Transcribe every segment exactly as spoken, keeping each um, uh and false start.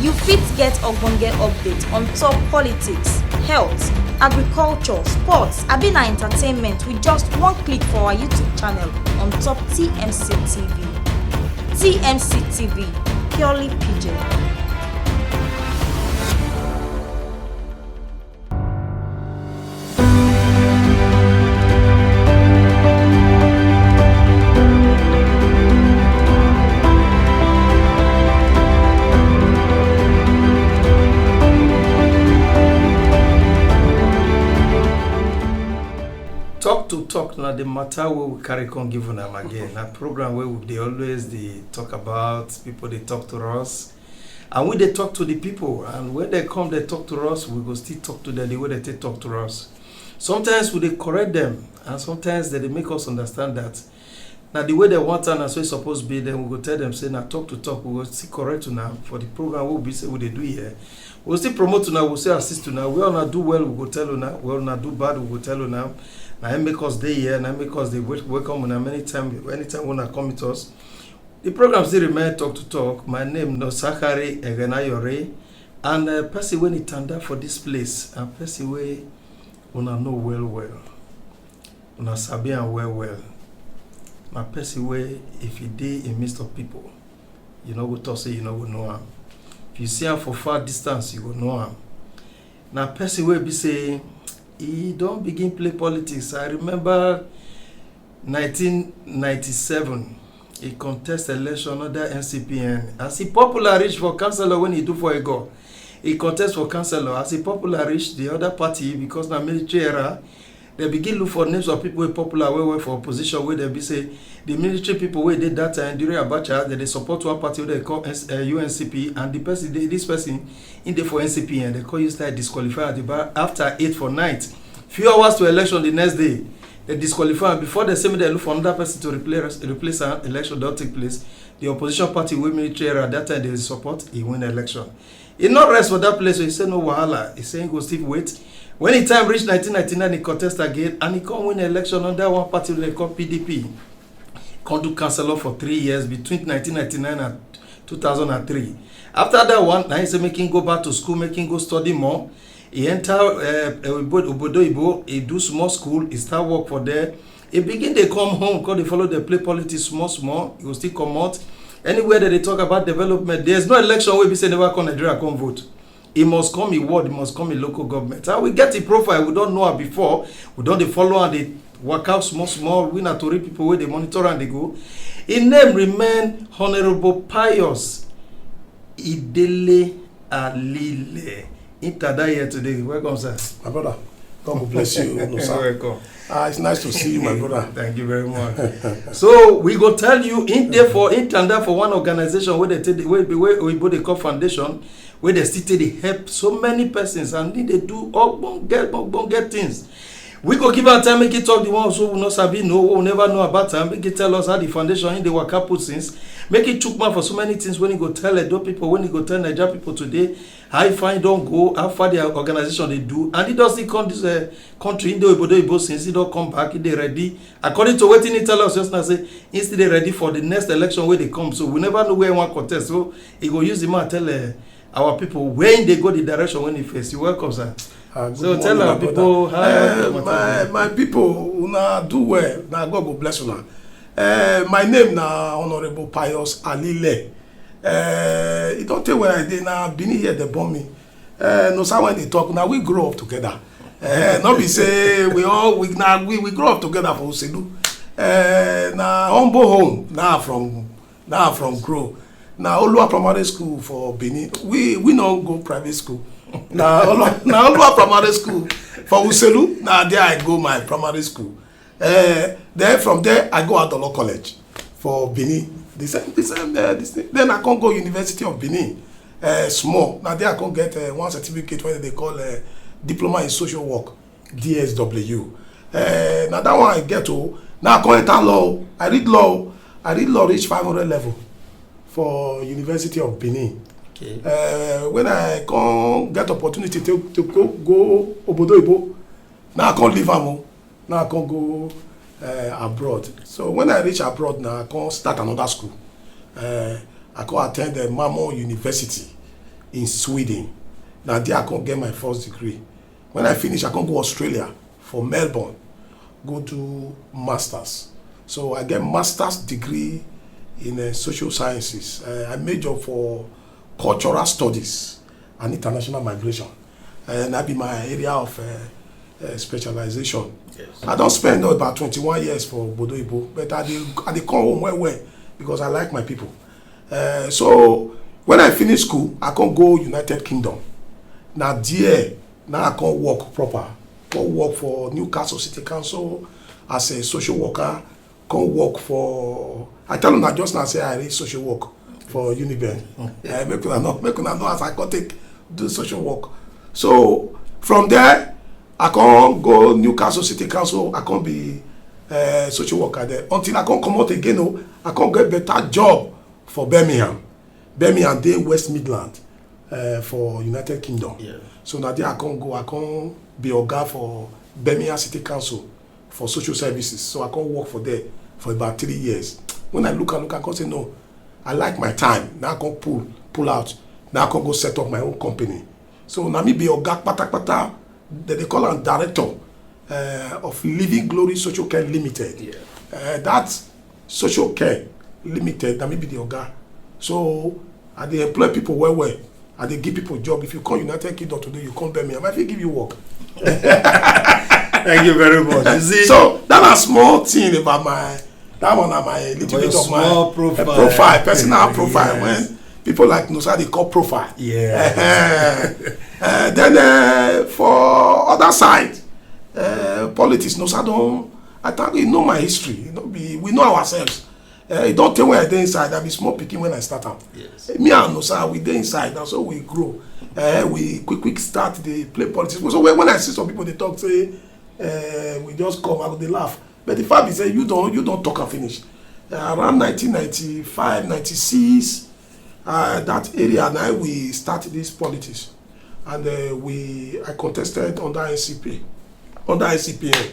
You fit get ogbonge update on top politics, health, agriculture, sports, abi na entertainment with just one click for our YouTube channel on top T M C T V. T M C T V, purely pidgin. Talk to talk na the matter wey we carry come give una again. Na program wey we dey always dey talk about, people dey talk to us, and we dey talk to the people. And when they come, they talk to us, we go still talk to them the way they take talk to us. Sometimes we dey correct them, and sometimes they dey make us understand that na the way they want am, na so e suppose be. Then we go tell them say na talk to talk. We go still correct una for the program wey we be say we dey do here. We go still promote una, we go still assist una. Where una do well, we go tell una. Where una do bad, we go tell una. Na im make us dey here. Na im make us dey wel-, welcome una many time. Anytime una come meet us, the program still remain talk to talk. My name na Sakari Egenayore, and uh, person wey e tanda for this place, and person wey una know well well, una sabi am well well. Na person wey, if e dey in midst of people, you no go talk say you no go know am. If you see am for far distance, you go know am. Na person wey be say e don begin play politics. I remember nineteen ninety-seven, e contest election under N C P N. As e popular reach for councillor when e do for Ego, e contest for councillor. As e popular reach the other party, because na military era, they begin look for names of people wey popular well well for opposition, wey they be say the military people wey dey that time during Abacha, they dey support one party wey they call S-, uh, U N C P, and the person dey, this person, he dey for N C P N. They call, you start disqualify at the bar after eight for night. Few hours to election the next day, they disqualify am. Before they say make they look for another person to replace, replace am, election don take place. The opposition party wey military era that time they support, he win election. He no rest for that place, so he say no wahala. He say he go still wait. When the time reach nineteen ninety-nine, he contest again, and he come win election under one party wey they call P D P. Come do councillor for three years between nineteen ninety-nine and two thousand and three. After that one, na him say make him go back to school, make him go study more. He enter uh, Obodo Oyibo, he do small school, he start work for there. He begin dey come home, come dey follow dey play politics small small. He go still comot. Anywhere that they talk about development, there's no election wey be say never come Nigeria come vote. He must come in ward, he must come in local government. And we get the profile, we don't know her before. We don't dey follow and they work out small small. We na tori people wey dey monitor and they go. His name remain Honorable Pius Idele Alile. He tada here today. Welcome, sir. My brother, God will bless you, no, sir. Welcome. Ah, it's nice to see you, my brother. Thank you very much. So we go tell you, in there for, in tanda for one organization where they take the, where, where Oyibo they call foundation, where they still take the help so many persons, and they do ogbonge, ogbonge things. We go give our time, make it talk the one so we no sabi know, we never know about time. Make it tell us how the foundation in the waka put since. Make it took man for so many things when he go tell Edo people, when he go tell Nigeria people today, how far he don't go, how far their organization they do, and he does still come this uh, country in the Obodo Oyibo since he don't come back, he dey ready. According to what he tell us just now, say he still dey ready for the next election where they come. So we never know where one contest. So he go use the man tell uh, our people when they go the direction when he face. You welcome, sir. Ah, good So tell morning, our my people brother. How Eh, you my, my people, una do well. Na God go bless una. Eh, my name na Honorable Pius Alile. Eh, e don tey when I dey na Benin here they born me. Eh, no sir, when they talk, now we grow up together. Eh, no be say we all we na we, we grow up together for Uselu. Eh, na humble home na from na from grow. Na Olua Primary School for Benin. We we no go private school. Na Olua na Olua Primary School for Uselu. Na there I go my primary school. Uh, then from there I go Adolo College for Benin. The same, the same, uh, the same. Then I can't go University of Benin. Uh, small. Now there I can't get uh, one certificate what they call uh, diploma in social work, D S W. Uh, now that one I get to. Now I can't enter law. I read law. I read law reach five hundred level for University of Benin. Okay. Uh, when I can't get opportunity to, to go, go Obodo Ibo, now I can't leave Amo. Now I can't go uh, abroad. So when I reach abroad now, I can't start another school. Uh, I can't attend the Mamo University. in Sweden. Na there I come get my first degree. When I finish, I come go Australia for Melbourne, go do masters. So I get master's degree in uh, social sciences. Uh, I major for cultural studies and international migration. And that be my area of uh, uh, specialization. Yes. I don't spend about twenty-one years for Bodo Ibo, but I dey, I dey come home well well because I like my people. Uh, so when I finish school, I come go United Kingdom. Now there, now I come work proper. Come work for Newcastle City Council as a social worker. Come work for, I tell una just now say I read social work for Uniben. Uh, make una know, make una know as I come take do social work. So from there, I come go Newcastle City Council. I come be uh, social worker there until I come comot again. Oh, I come get better job for Birmingham. Birmingham dey West Midland uh, for United Kingdom. Yeah. So na there I come go. I come be oga for Birmingham City Council for social services. So I come work for there for about three years. When I look and look, I come say no, I like my time. Now I come pull pull out. Now I come go set up my own company. So na me be oga patapata. Dem dey call am director uh, of Living Glory Social Care Limited. Yeah. Uh, that social care limited, na me be the oga. So I dey employ people well well. I dey give people job. If you come United Kingdom today, you come Birmingham, I fit give you work. Thank you very much. You see, So that na small thing about my, that one na my little But bit your of my small uh, profile. profile, personal Yes. profile, when people like Nosa dey call profile. Yeah. Uh, uh, then uh, for other side, uh, politics, Nosa don, I thank you know my history. You know, we, we know ourselves. Uh, e don tey when I dey inside, I be small pikin when I start am. Yes. Me and Nosa, we dey inside, na so we grow. Uh, we quick quick start dey play politics. So when, when I see some people dey talk say uh, we just come, I go dey laugh. But the fact be say you don, you don talk am finish. Uh, around nineteen ninety-five, ninety-six, uh, that area na we start this politics, and uh, we I contested under N C P, under N C P N,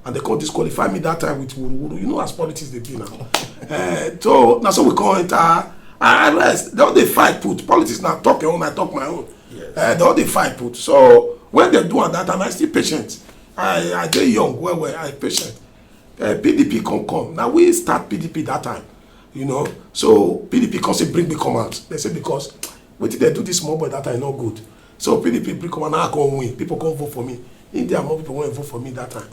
and they come disqualify me that time with wuruwuru. You know as politics dey be now. Uh, so na so we come enter. I I rest. They don dey fight put politics na talk your own, I talk my own. Yes. Uh, they don dey fight put. So when they do am that time, I still patient. I I dey young well well. I patient. Uh, P D P come come. Now we start P D P that time, you know. So P D P come say bring me come out. They say because wetin they do this small boy that time no good. So P D P bring come out, now I come win. People come vote for me. India more people want vote for me that time.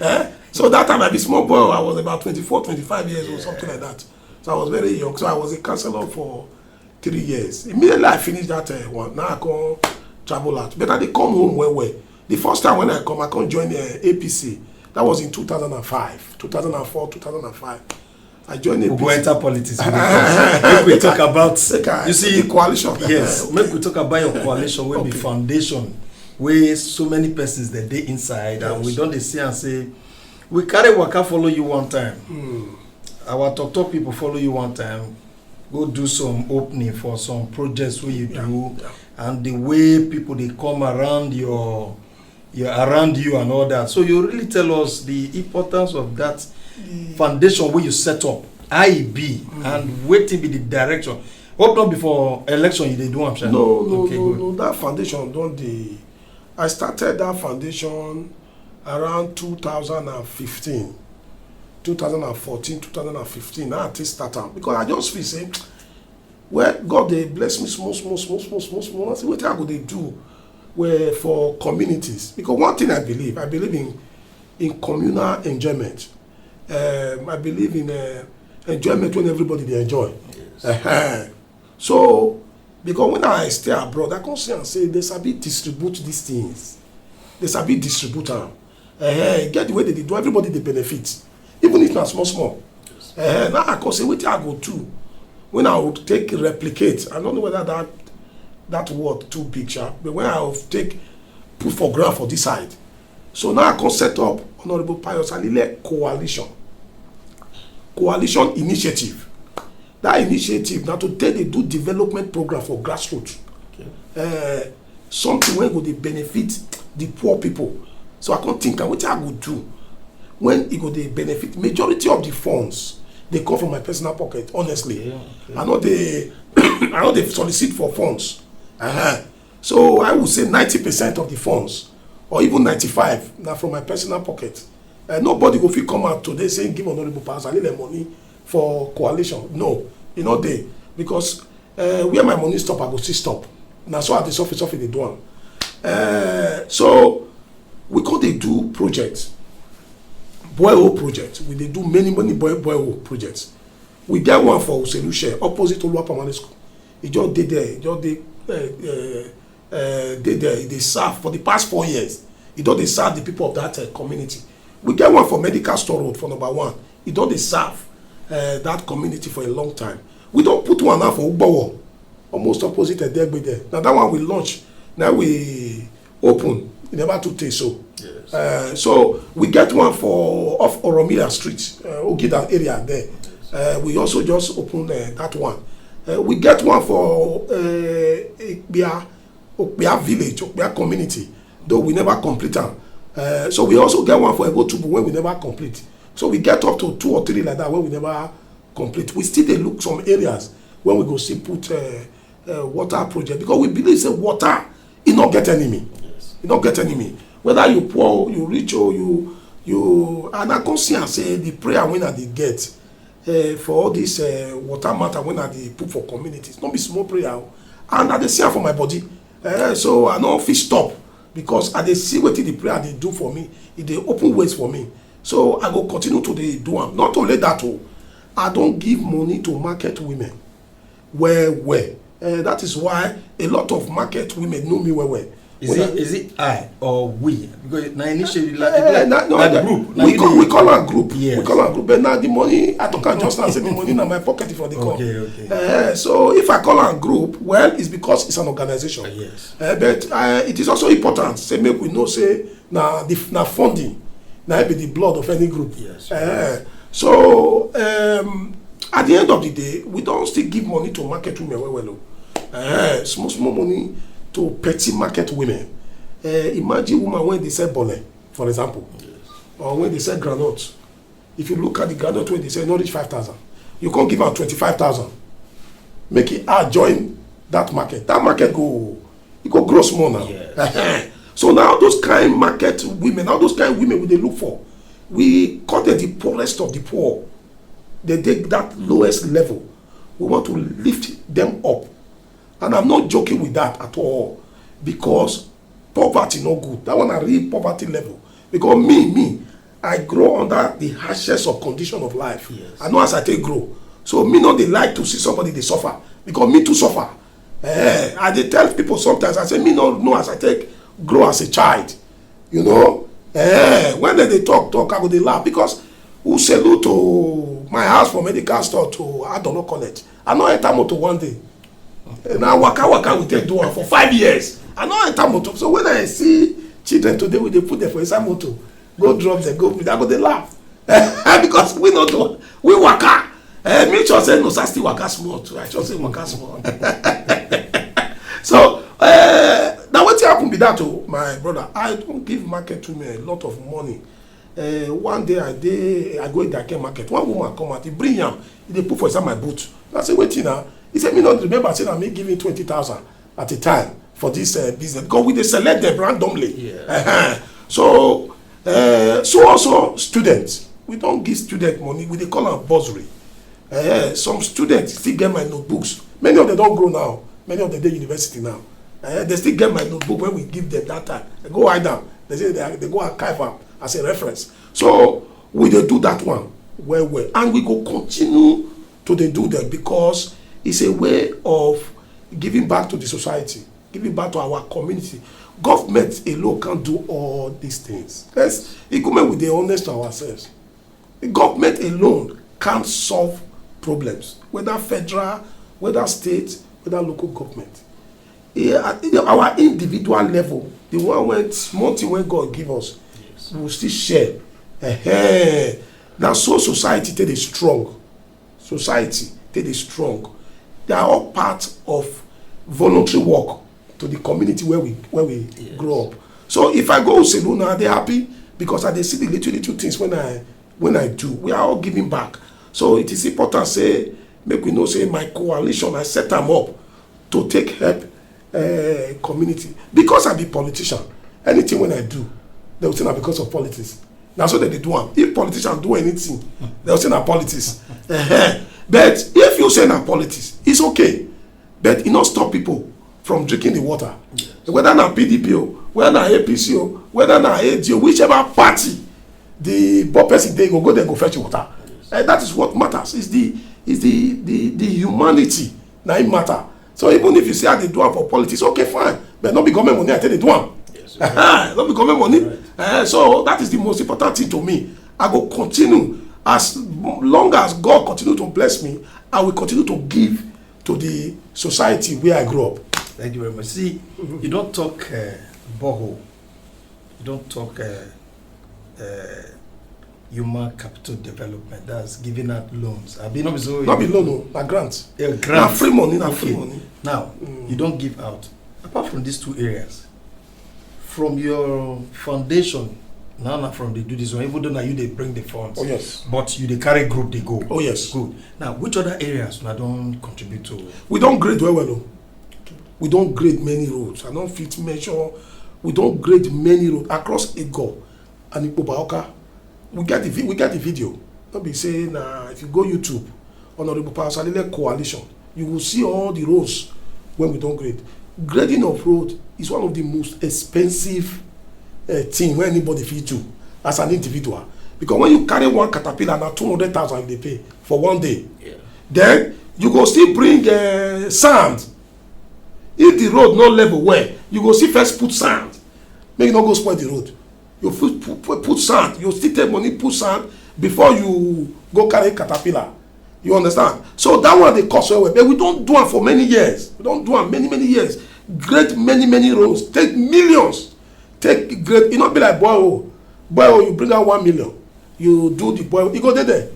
Eh? So that time I be small boy. I was about twenty-four, twenty-five years or something like that. So I was very young. So I was a councillor for three years. Immediately I finish that uh, one, now I come travel out. But I dey come home well well. The first time when I come, I come join the uh, A P C. That was in two thousand and five, two thousand and four, two thousand and five. I joined We go A P C. Enter politics. Make we talk about. Make I- You see, the coalition. Yes, make we talk about your coalition wey be Okay. foundation, wey so many persons that dey inside, and we Yes. don dey see and say, we carry waka follow you one time. Hmm. Our talk talk people follow you one time. Go do some opening for some projects wey you Yeah, do, yeah. and the way people dey come around your, your around you and all that. So you really tell us the importance of that The- foundation wey you set up, how e be, and wetin be the direction. Hope not before election you dey do am, sha? No, no, Okay, no, good. no. That foundation don dey. I started that foundation around two thousand and fifteen, two thousand and fourteen, two thousand and fifteen. Now I take start am because I just feel say, well, God dey bless me small, small, small, small, small, small. I say, wetin I go dey do well for communities? Because one thing I believe, I believe in in communal enjoyment. Um, I believe in uh, enjoyment when everybody dey enjoy. Uh-huh. So, because when I stay abroad, I come see and say they sabi distribute these things. They sabi distribute am. Uh-huh. Get the way they dey do, everybody dey benefit, even if na small small. Uh-huh. Now I come say wetin I go do when I would take replicate. I don't know whether that that word too big, sha, but when I would take put for ground for this side. So now I come set up Honorable Pius Alile Coalition. Coalition initiative. That initiative na to take dey do development program for grassroots. Uh, something wey go dey benefit the poor people. So I come think am wetin I go do when e go dey benefit majority of the funds dey come from my personal pocket, honestly. I no dey I no dey solicit for funds. Uh-huh. So I would say ninety percent of the funds, or even ninety-five, na from my personal pocket. Uh, nobody go fit come out today say give Honorable Pass Alile money for coalition. No, e no dey, because uh, where my money stop, I go still stop. Na so I dey suffer, suffer dey do am. Uh, so we come dey do project, borehole project. We dey do many, many boy borehole projects. We get one for Oselushe, opposite Oluwa Primary School. E just dey there, e just dey uh, uh, uh, dey there. E dey serve for the past four years. E don dey serve the people of that uh, community. We get one for Medical Store Road for number one. E don dey serve uh, that community for a long time. We don put one now for Ugbowo, almost opposite Edegbede. Now that one we launch, now we open. E never too tey so. Yes. Uh, so we get one for off Oromia Street, uh, Ogida area there. Uh, we also just open uh, that one. Uh, we get one for uh, Ikpia, Okpia village, Okpia community, though we never complete am. Uh, so we also get one for Ebotubu wey we never complete. So we get up to two or three like that wey we never complete. We still dey look some areas wey we go still put uh, uh, water project, because we believe say water e no get enemy. E no get enemy. Whether you poor, you rich, or you you and I come see am say the prayer wey I dey get uh, for all this uh, water matter wey I dey put for communities, no be small prayer o. And I dey see am for my body. Uh, so I no fit stop, because I dey see wetin the prayer dey do for me. E dey open ways for me. So I go continue to dey do am. Not only that o, I don give money to market women well well. Uh, that is why a lot of market women know me well well. Is it is it I or we? Because na initially like uh, na, no, na group. Na we call we call am group. Yes. We call am group. But now the money I talk am just now say the money na my pocket for the call. Okay, okay. Uh, so if I call am group, well, it's because it's an organization. Uh, yes. Uh, but uh, it is also important say make we know say na the na funding na be the blood of any group. Yes. Uh, so um, at the end of the day, we don still give money to market women well well o. Uh, small small money to petty market women. Uh, imagine woman wey dey sell bole, for example, or wey dey sell groundnut. If you look at the groundnut wey dey sell, e no reach five thousand. You come give am twenty-five thousand, make e add join that market. That market go e go grow small now. Yes. So now those kind market women, now those kind women we dey look for, we call them the poorest of the poor. They dey that lowest level. We want to lift them up. And I'm not joking with that at all, because poverty no good. That one na real poverty level. Because me, me, I grow under the harshest of condition of life. Yes. I know as I take grow. So me no dey like to see somebody dey suffer, because me too suffer. Eh, I dey tell people sometimes, I say me no know as I take grow as a child. You know, eh, when dem dey talk talk, I go dey laugh, because Uselu to my house for Medical Store to Adono College, I no enter motor one day. Na waka waka we take do am for five years. I no enter motor. So when I see children today, we dey put them for inside motor, go drop them, go bring, I go dey laugh. Because we no do, we waka. Eh, make sure say no sir still waka small too. I sure say waka small. So eh, na wetin happen be that o, my brother. I don give market women a lot of money. Uh, one day I dey, I go Idake market. One woman come out, he bring yam, he dey put for inside my boot. I say, "Wetin na?" He say, "Me no remember say na me give him twenty thousand at a time for this uh, business, because we dey select them randomly." Yeah. Uh-huh. So, uh, so also students, we don give student money. We dey call am bursary. Uh, some students still get my notebooks. Many of them don grow now. Many of them dey university now. Uh, they still get my notebook when we give them that time. They go hide am. They say they, they go archive am as a reference. So we dey do that one well well, and we go continue to dey do them, because it's a way of giving back to the society, giving back to our community. Government alone can't do all these things. Let's, Ikume, we dey honest to ourselves. The government alone can't solve problems, whether federal, whether state, whether local government. Yeah, at our individual level, the one wey small thing wey God give us, we will still share. Ehen. Na so society take dey strong. Society take dey strong. They are all part of voluntary work to the community where we where we grow up. So if I go Uselu now, I dey happy because I dey see the little little things when I when I do. We are all giving back. So it is important say make we know say my coalition, I set am up to take help uh, community. Because I be politician, anything when I do, they will say na because of politics. Na so they dey do am. If politician do anything, they will say na politics. But if you say na politics, it's okay. But e no stop people from drinking the water. Whether na P D P o, whether na A P C o, whether na A D O, whichever party the poor person dey go, go there go fetch water. And that is what matters. Is the is the the the humanity na im matter. So even if you say I dey do am for politics, okay, fine, but no be government money I take dey do am. No be government money. Eh, so that is the most important thing to me. I go continue as long as God continue to bless me. I will continue to give to the society where I grew up. Thank you very much. See, you don't talk uh, borehole. You don't talk uh, uh, human capital development. That's giving out loans. I mean, not be so. Not be loan, o, na grant. Yeah, Na grant. Free money, na free Okay. Money. Now, you don't give out. Apart from these two areas, from your foundation, now na from dey do this one, even though na you dey bring the funds. Oh yes. But you dey carry group dey go. Oh yes. Good. Now, which other areas una don contribute to? We don grade well well o. We don grade many roads. I don fit measure. We don grade many roads across Ego and Ikpobaoka. We get the vi- we get the video. No be say na if you go YouTube, Honourable Paosalile Coalition, you will see all the roads wey we don grade. Grading of road is one of the most expensive uh, thing wey anybody fit do as an individual, because when you carry one caterpillar, na two hundred thousand you dey pay for one day. Then you go still bring uh, sand. If the road no level well, you go still first put sand, make you no go spoil the road. You fit put, put, put sand, you still take money put sand before you go carry caterpillar. You understand? So that one dey cost well well, but we don do am for many years. We don do am many many years. Grade many many roads, take millions, take grade. E no be like borehole. Borehole, you bring out one million, you do the borehole, e go dey there.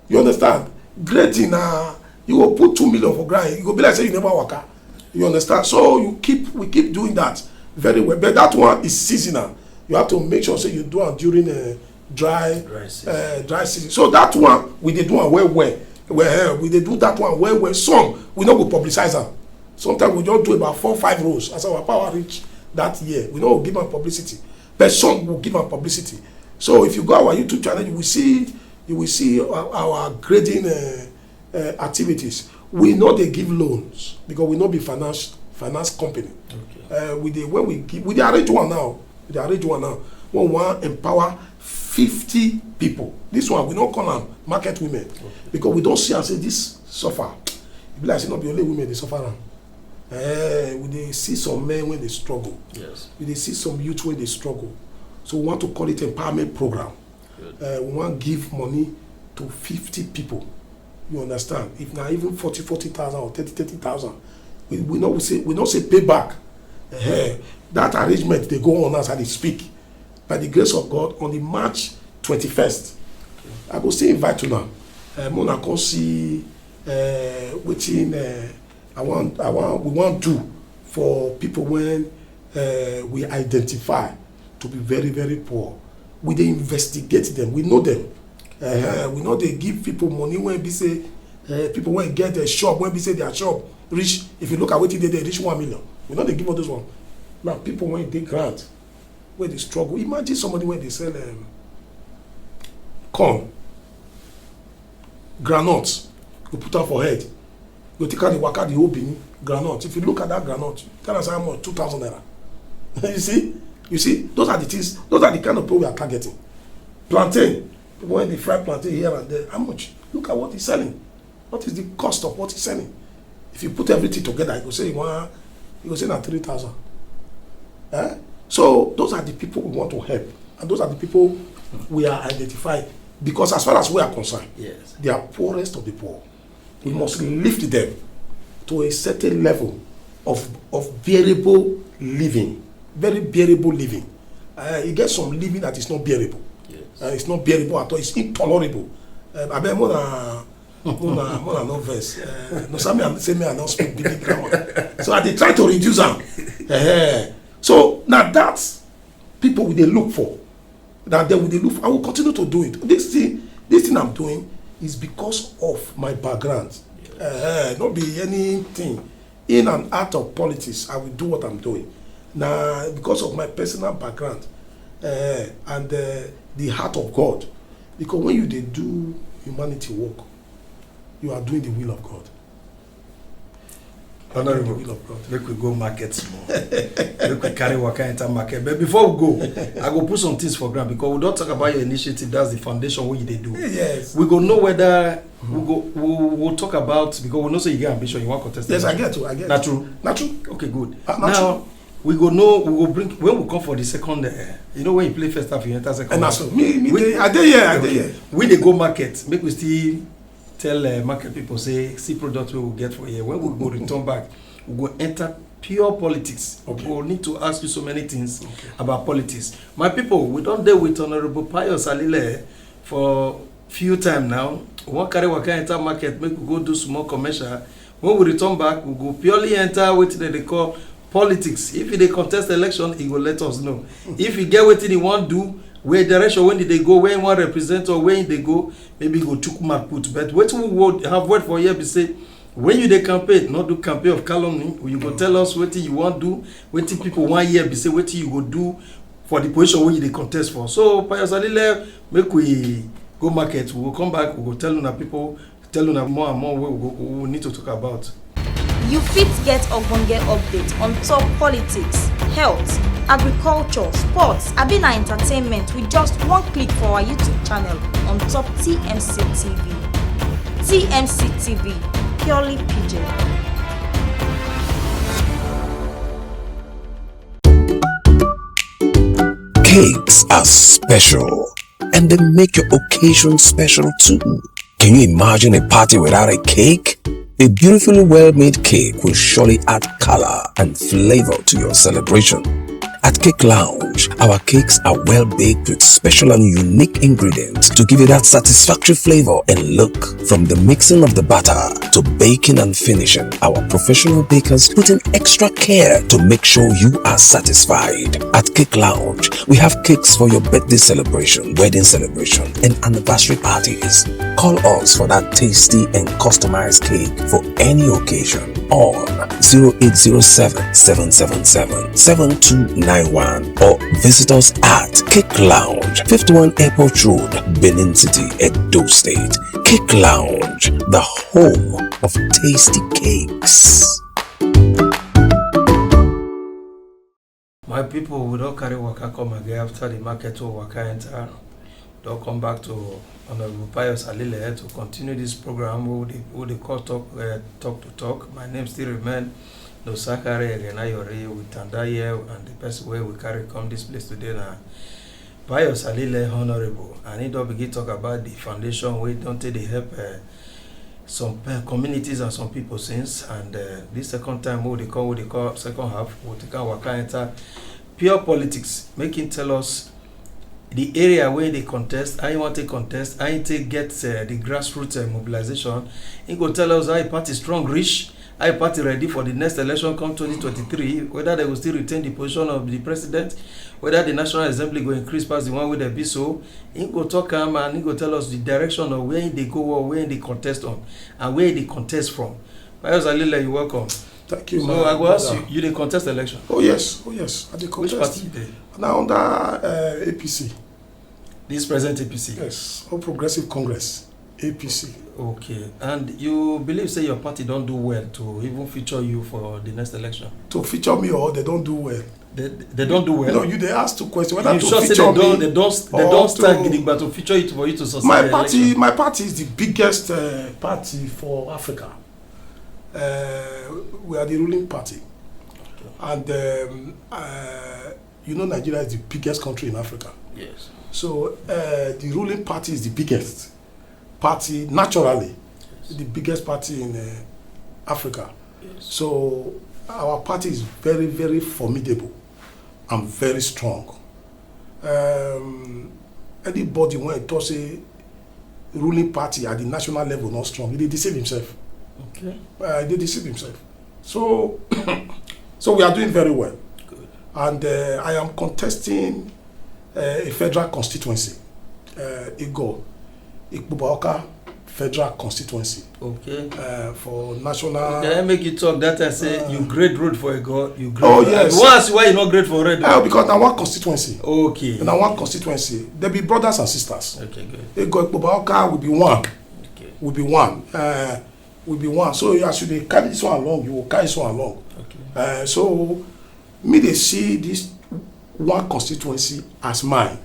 You understand? Grading na you go put two million for ground, e go be like say you never waka. You understand? So you keep we keep doing that very well, but that one is seasonal. You have to make sure say you do am during uh, dry Dry season. Uh, dry season. So that one we dey do am well well. Well, eh, we dey do that one well well. Some we no go publicize am. Sometimes we just do about four five rows as our power reach that year. We no go give am publicity, but some will give am publicity. So if you go our YouTube channel, you will see you will see our, our grading uh, uh, activities. We no dey give loans because we no be finance finance company. Uh, we dey when we give, we dey arrange one now. We dey arrange one now. When we wan empower fifty people. This one we no call am market women because we don see am say this suffer. E be like say no be only women dey suffer am. Eh, we dey see some men wey dey struggle. Yes. We dey see some youth wey dey struggle. So we want to call it empowerment program. Uh, we wan give money to fifty people. You understand? If na even forty, forty thousand or thirty, thirty thousand, we we no we say we no say pay back. Uh, that arrangement dey go on as I dey speak. By the grace of God, on the March twenty-first, I go still invite una. Uh, make una come see uh, wetin uh, I wan I wan we wan do for people when uh, we identify to be very very poor. We dey investigate them. We know them. Uh, we no dey give people money when be say uh, people when get a shop when be say their shop reach. If you look at wetin dey there reach one million, we no dey give all those one. Now people when dey grant, wey dey struggle. Imagine somebody wey dey sell um, corn, groundnut, go put am for head, go take am dey waka the whole Benin. Groundnut, if you look at that groundnut, tell us how much, two thousand naira. You see, you see, those are the things, those are the kind of people we are targeting. Plantain, people wey dey fry plantain here and there, how much? Look at what he's selling. What is the cost of what he's selling? If you put everything together, you go say you want, you go say na three thousand. Eh? So those are the people we want to help, and those are the people we are identifying, because as far as we are concerned, Yes. they are poorest of the poor. We must lift them to a certain level of of bearable living, very bearable living. Uh, you get some living that is not bearable. Yes. Uh, it's not bearable at all. It's intolerable. Uh, I mean, more than more than more than no verse. Uh, no, some say me I don't speak big grammar. So I dey try to reduce them. Uh, so now that people will they look for that they will they look for. I will continue to do it. This thing, this thing I'm doing It's because of my background. Uh, no be anything. In and out of politics, I will do what I'm doing. Now, because of my personal background uh, and uh, the heart of God. Because when you dey do humanity work, you are doing the will of God. Honorable, make we go market small. Make we carry waka enter market. But before we go, I go put some things for ground because we don't talk about your initiative. That's the foundation what you dey do. Yes. We go know whether we go we will talk about because we know say you get ambition, you want contest. Yes, I get to. I get. Not true. Not true. Okay, good. Uh, now true. We go know we go bring when we come for the second. Uh, you know when you play first half, you enter second. And half. So me, me we, they, I dey here. I dey here. We dey go market. Make we still tell uh, market people say see product we will get for here when we go return back we go enter pure politics okay. We go need to ask you so many things okay. About politics my people we don't deal with honorable pius alile for few time now we wan carry waka enter market make we go do small commercial when we return back we go purely enter wetin dem dey call politics if you dey contest election e go let us know if you get wetin you wan do where direction wey you dey go where you wan represent or where you dey go maybe you go chook mouth put but wetin we would have word for here be say when you dey campaign no do campaign of calumny you go tell us wetin you wan do wetin people wan hear be say wetin you go do for the position wey you dey contest for so pius alile make we go market we go come back we go tell una people tell una more and more wey we go we need to talk about. You fit get ogbonge update on top politics, health, agriculture, sports, abi na entertainment with just one click for our YouTube channel on top T M C T V. T M C T V, purely pidgin. Cakes are special and they make your occasion special too. Can you imagine a party without a cake? A beautifully well made cake will surely add color and flavor to your celebration. At Cake Lounge, our cakes are well baked with special and unique ingredients to give you that satisfactory flavor and look. From the mixing of the batter to baking and finishing, our professional bakers put in extra care to make sure you are satisfied. At Cake Lounge, we have cakes for your birthday celebration, wedding celebration, and anniversary parties. Call us for that tasty and customized cake for any occasion on zero eight zero seven, seven seven seven, seven two nine one or visit us at Cake Lounge, fifty-one Airport Road, Benin City, Edo State. Cake Lounge, the home of tasty cakes. My people, we don't carry waka come again after the market or waka enter. We don't come back to Honorable Pius Alile to continue this program. We dey, we dey call talk, uh, talk to talk. My name still remain Nosakare Egenayori with Tanda here and the person where we carry come this place today now. Pius Alile Honorable and he don begin talk about the foundation wey don take dey help uh, some uh, communities and some people since and uh, this second time wey we dey call wey we dey call second half we take am waka enter pure politics make him tell us the area wey dey contest how he wan take contest how he take get uh, the grassroots uh, mobilization he go tell us how him party strong reach how him party ready for the next election come twenty twenty-three whether they go still retain the position of the president whether the national assembly go increase pass the one wey dem be so he go talk am and he go tell us the direction of where he dey go or where he dey contest on and where he dey contest from. Pius Alile, you welcome. Thank you. So I go ask you, you dey contest election? Oh yes, oh yes, I dey contest. Which party you dey? Na under uh, A P C. This present A P C. Yes, All Progressive Congress, A P C. Okay, and you believe say your party don do well to even feature you for the next election? To feature me or they don do well? They, they don do well. No, you dey ask two questions. Whether you to sure say feature they don me they don they don or stand to gidigba to feature you for you to succeed my the party election? My party is the biggest uh, party for Africa. Uh, we are the ruling party, and um, uh, you know Nigeria is the biggest country in Africa. Yes. So uh, the ruling party is the biggest party naturally, the biggest party in uh, Africa. Yes. So our party is very very formidable and very strong. Um, anybody when talk say ruling party at the national level not strong, he dey deceive himself. Okay. Uh, he dey deceive himself. So, so we are doing very well. Good. And uh, I am contesting uh, a federal constituency, uh, Igo, Ikpubaoka federal constituency. Okay. Uh, for national. Can I make you talk that I say Uh, you grade road for a god, you grade Oh, for yes. Once why you not grade for red? Uh, because na one constituency. Okay. Na one constituency. They be brothers and sisters. Okay, good. Ego Ikpoba Oka will be one. Okay. Will be one. Uh, will be one. So as you dey carry this one along, you will carry this one along. Okay. Uh, so me dey see this one constituency as mine,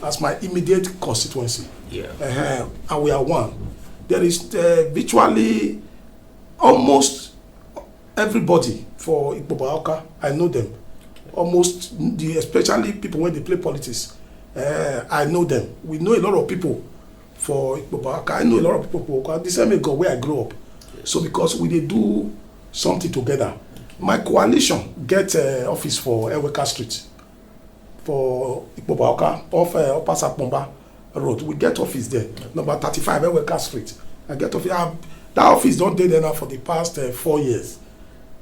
as my immediate constituency. Yeah. Uh, and we are one. There is uh, virtually almost everybody for Ikpoba Oka. I know them. Almost the, especially people wey dey play politics. Uh, I know them. We know a lot of people for Ikpoba Oka. I know a lot of people for Oka. The same Ego where I grew up. So because we dey do something together. My coalition get uh, office for Eweka Street for Ikpoba Oka off uh, Upper Sapomba Road. We get office there, number thirty-five Eweka Street. I get office. I, that office don dey there now for the past uh, four years.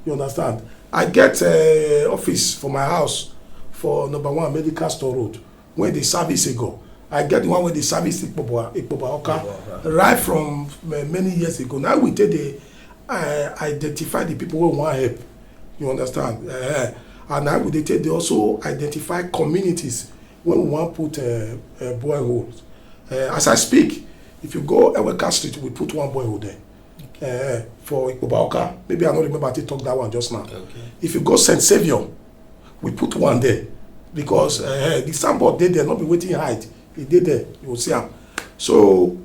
You understand? I get uh, office for my house for number one Medical Store Road, where they service Ego. I get the one where they service Ikpoba, Ikpoba Oka, Ikpoba Oka. Right from uh, many years ago. Now we take the uh, identify the people who want help. You understand? Uh, and now we dey take they also identify communities when we want put uh, uh, boreholes. Uh, as I speak, if you go Eweka Street, we put one borehole there uh, for Ikpoba Oka. Maybe I don't remember I take talk that one just now. Okay. If you go Saint Saviour, we put one there because uh, the signboard dey there, not be waiting hide. E dey there, you will see am. So,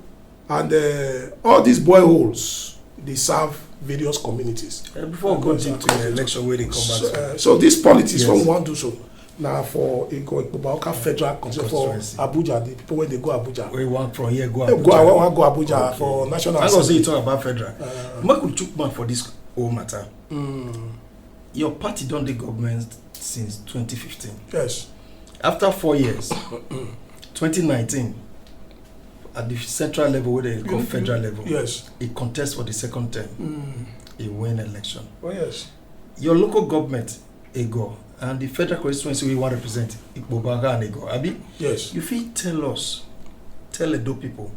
and uh, all these boreholes dey serve various communities. Uh, before we go deep to the election where they come back So, to. Uh, so this politics Yes. When we wan do so na for Ego Ikpoba Oka federal constituency for Constituency. Abuja. The people wey dey go Abuja. We want from here go They Abuja. go, I wan go Abuja Okay. for national I go say you assembly. Talk about federal. Uh, Make we chook mouth for this whole matter. Mm, Your party don dey government since twenty fifteen. Yes. After four years, twenty nineteen, at the central level, wey they call You- federal you- level, Yes. e contest for the second term, Mm. e win election. Oh yes. Your local government, Ego, and the federal constituency wey you wan represent, Ikpoba Oka and Ego, abi? Yes. You fit tell us, tell Edo people,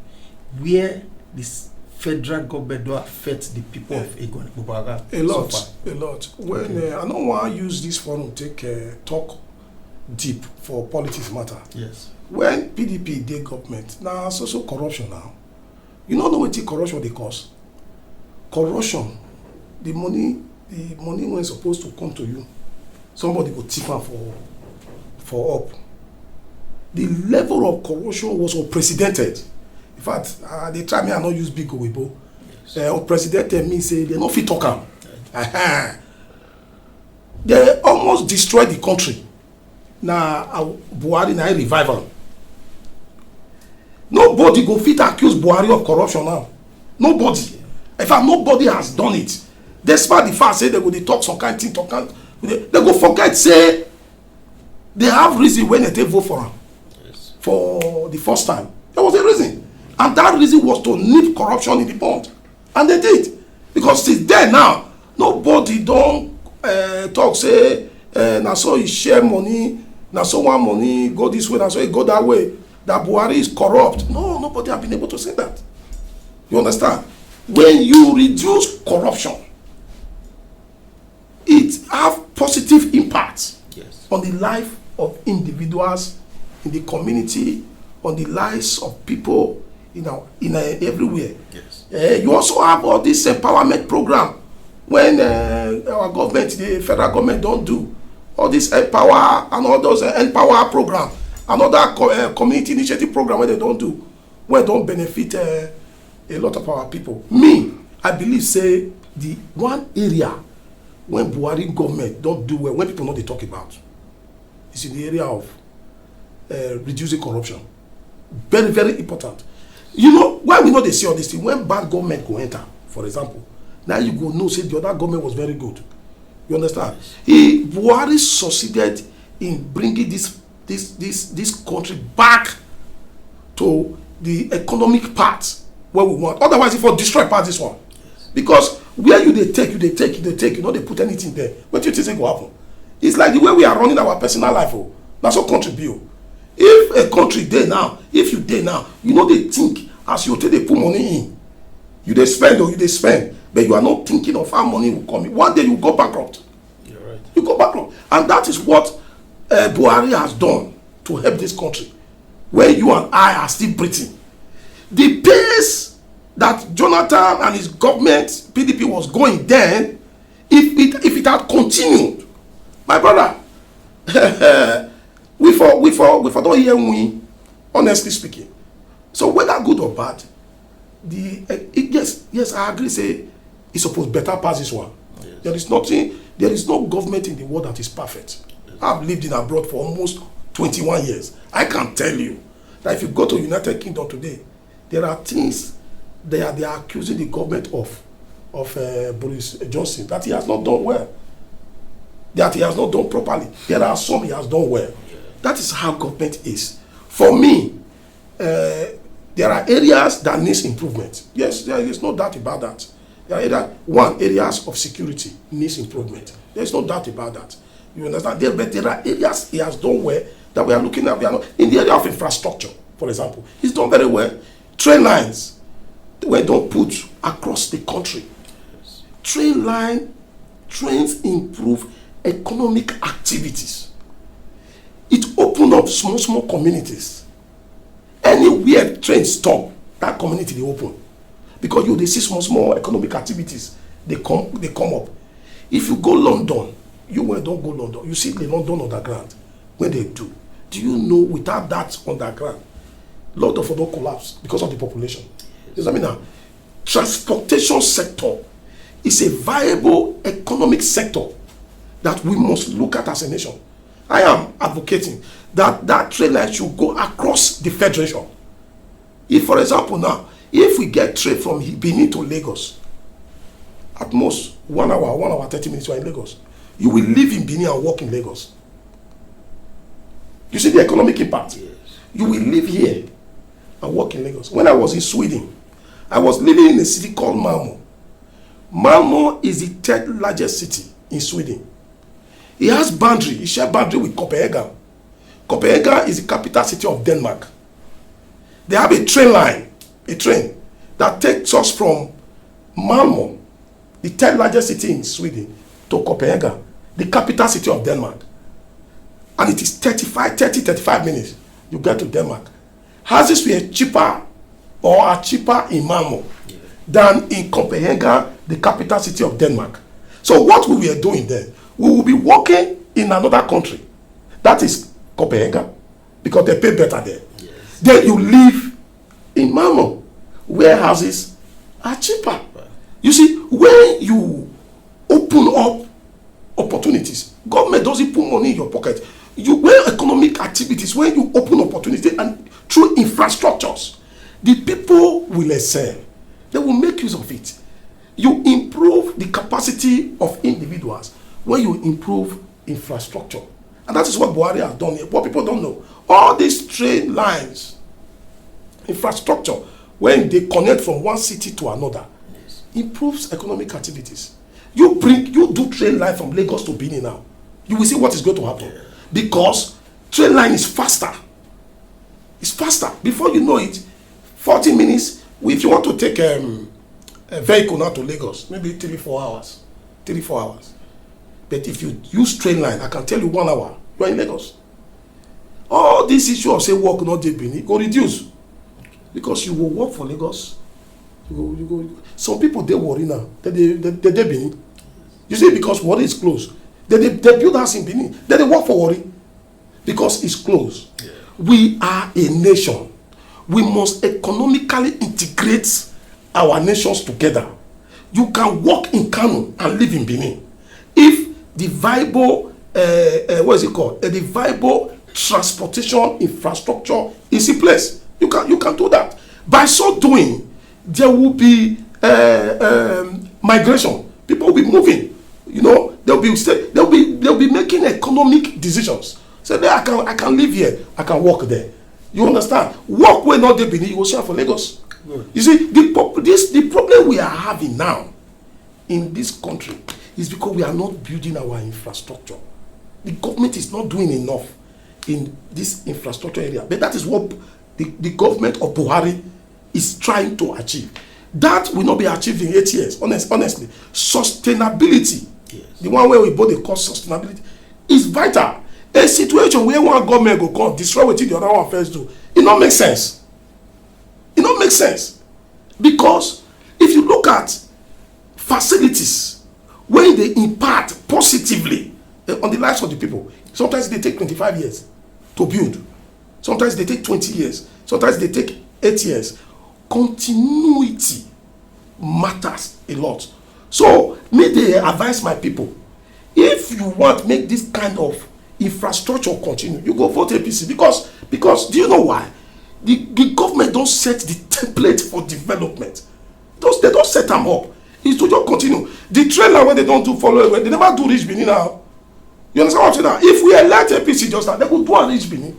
where this federal government don affect the people of Ego and Ikpoba Oka A so lot, far? A lot. When uh, I don't want to use this forum take uh, talk deep for politics matter. Yes. When P D P dey government, na so so corruption now. You no know wetin corruption dey cause. Corruption, the money, the money wey suppose to come to you, somebody go thief am for for up. The level of corruption was unprecedented. In fact, uh, they try me, I no use big oyibo. Uh, unprecedented mean say they no fit talk am. Uh-huh. They almost destroy the country. Na uh, Buhari na revival. Nobody go fit accuse Buhari of corruption now. Nobody. In fact, nobody has done it. Despite the fact say they go dey talk some kind thing, talk kind, they, they go forget say they have reason when they take vote for am for the first time. There was a reason, and that reason was to nip corruption in the bud, and they did. Because since then now, nobody don uh, talk say uh, na so he share money, na so one money go this way, na so he go that way. That Buhari is corrupt. No, nobody have been able to say that. You understand? When you reduce corruption, it have positive impact Yes. On the life of individuals in the community, on the lives of people in our, in uh, everywhere. Yes. Uh, you also have all this empowerment program when uh, our government, the federal government, don't do all this empower and all those uh, empower program, another co- uh, community initiative program where they don't do, where don't benefit uh, a lot of our people. Me, I believe say the one area when Buhari government don't do well, when people know they talk about, is in the area of uh, reducing corruption. Very, very important. You know why we know they see all this thing? When bad government go enter, for example, now you go know say the other government was very good. You understand? He Buhari succeeded in bringing this this this this country back to the economic path where we want. Otherwise, if we destroy pass this one, because where you they take, you they take, you they take, you know they put anything there. What do you think go happen? It's like the way we are running our personal life. Oh, that's what country be. Oh. If a country dey now, if you dey now, you know they think as you take they put money in. You dey spend, or you dey spend, but you are not thinking of how money will come in. One day you go bankrupt. You're right. You go bankrupt. And that is what uh, Buhari has done to help this country, where you and I are still breathing. The pace that Jonathan and his government, P D P, was going then, if it, if it had continued, my brother, we for, we for, we for don't hear we, honestly speaking. So whether good or bad, the uh, it, yes, yes, I agree. Say it's supposed better pass this one. Yes. There is nothing. There is no government in the world that is perfect. Yes. I've lived in abroad for almost twenty-one years. I can tell you that if you go to United Kingdom today, there are things they are they are accusing the government of of uh, Boris Johnson, that he has not done well, that he has not done properly. There are some he has done well. That is how government is. For me, uh, there are areas that needs improvement. Yes, there is no doubt about that. There are area, one areas of security needs improvement. There is no doubt about that. You understand? There, but there are areas he has done well that we are looking at. We are not in the area of infrastructure, for example. He's done very well. Train lines were don put across the country. Train line, trains improve economic activities. It open up small small communities. Anywhere train stop, that community dey open, because you dey see small small economic activities dey come dey come up. If you go London, you wey don go London, you see the London underground wey dey do. Do you know without that underground, London for don collapse because of the population? You know what I mean now? Transportation sector is a viable economic sector that we must look at as a nation. I am advocating that that train line should go across the federation. If, for example, now, if we get train from Benin to Lagos, at most one hour, one hour thirty minutes, you are in Lagos. You will live in Benin and work in Lagos. You see the economic impact. Yes. You will live here and work in Lagos. When I was in Sweden, I was living in a city called Malmo. Malmo is the third largest city in Sweden. It has boundary, it share boundary with Copenhagen. Copenhagen is the capital city of Denmark. They have a train line, a train that takes us from Malmo, the third largest city in Sweden, to Copenhagen, the capital city of Denmark. And it is thirty-five, thirty, thirty-five minutes. You get to Denmark. Houses were cheaper or are cheaper in Malmo than in Copenhagen, the capital city of Denmark. So what we were doing then, we will be working in another country, that is Copenhagen, because they pay better there. Yes. Then you live in Malmo, where houses are cheaper. Right. You see, when you open up opportunities, government doesn't put money in your pocket. You, when economic activities, when you open opportunity and through infrastructures, the people will excel. They will make use of it. You improve the capacity of individuals when you improve infrastructure. And that is what Buhari has done here. What people don't know, all these train lines, infrastructure, when they connect from one city to another, improves economic activities. You bring, you do train line from Lagos to Benin now. You will see what is going to happen. Because train line is faster. It's faster. Before you know it, forty minutes. If you want to take um, a vehicle now to Lagos, maybe three, four hours. Three, four hours. But if you use train line, I can tell you one hour, you are in Lagos. All this issue of say work not dey Benin go reduce, because you go work for Lagos. You go, you go. Some people dey Warri now. They dey, they, they dey Benin. You see, because Warri is close. They, they, they build house in Benin. They dey work for Warri because it's close. Yeah. We are a nation. We must economically integrate our nations together. You can work in Kano and live in Benin if the viable, uh, uh, what is it called? Uh, the viable transportation infrastructure is in place. You can, you can do that. By so doing, there will be uh, um, migration. People will be moving. You know, they'll be say, they'll be they'll be making economic decisions. Say, "There, I can, I can live here. I can work there." You understand? Work wey not dey Benin, you go share for Lagos. You see, the pop- this the problem we are having now in this country is because we are not building our infrastructure. The government is not doing enough in this infrastructure area. But that is what the, the government of Buhari is trying to achieve. That will not be achieved in eight years. Honest, honestly, sustainability, yes, the one where we both dey call sustainability, is vital. A situation where one government go come destroy wetin the other one first do, e no make sense. E no make sense, because if you look at facilities wey dey impact positively, eh, on the lives of the people, sometimes e dey take twenty-five years to build, sometimes e dey take twenty years, sometimes e dey take eight years. Continuity matters a lot. So me dey advise my people, if you want make this kind of infrastructure continue, you go vote A P C, because, because do you know why? The the government don set the template for development. Those, they don set am up. It's to just continue. The trailer wey they don do follow, wey they never do reach Benin now. You understand what I'm saying now? If we elect A P C just now, they go do am reach Benin.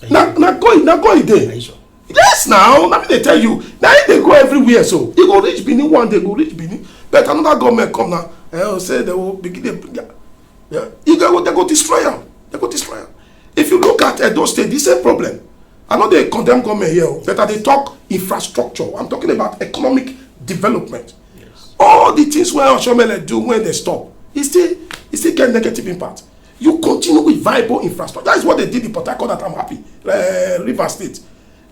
Na na go na go e dey. Yes, now na me dey tell you. Na e dey go everywhere, so e go reach Benin one day, go reach Benin. But another government come now, eh, say they will begin dey, yeah, e go, they go destroy am. They go destroy am. If you look at Edo State, the same problem. I no dey condemn government here o, but I dey talk infrastructure. I'm talking about economic development. Yes. All the things wey Oshomele do when they stop, e still, e still get negative impact. You continue with viable infrastructure. That is what they did in Port Harcourt, that I'm happy. Uh, River State.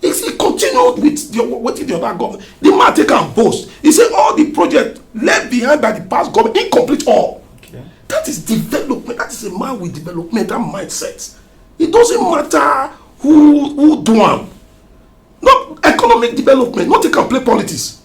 If e continue with the, wetin the other government, the man take am boast. He say all the project left behind by the past government, he complete all. Okay. That is development. That is a man with developmental mindset. It doesn't matter who who do am. No economic development, no take am play politics.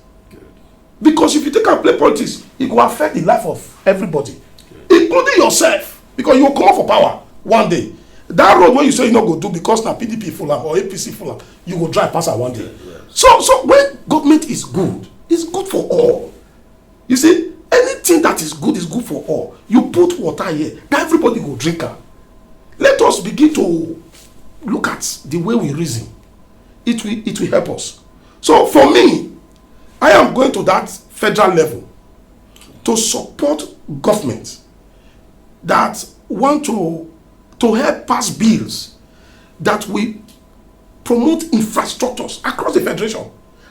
Because if you take am play politics, e go affect the life of everybody, including yourself, because you go comot for power one day. That road wey you say you no go do because na P D P full am or A P C full am, you go drive pass am one day. So, so when government is good, it's good for all. You see, anything that is good is good for all. You put water here, na everybody go drink am. Let us begin to look at the way we reason. It will, it will help us. So for me, I am going to that federal level to support government that want to, to help pass bills that will promote infrastructures across the federation.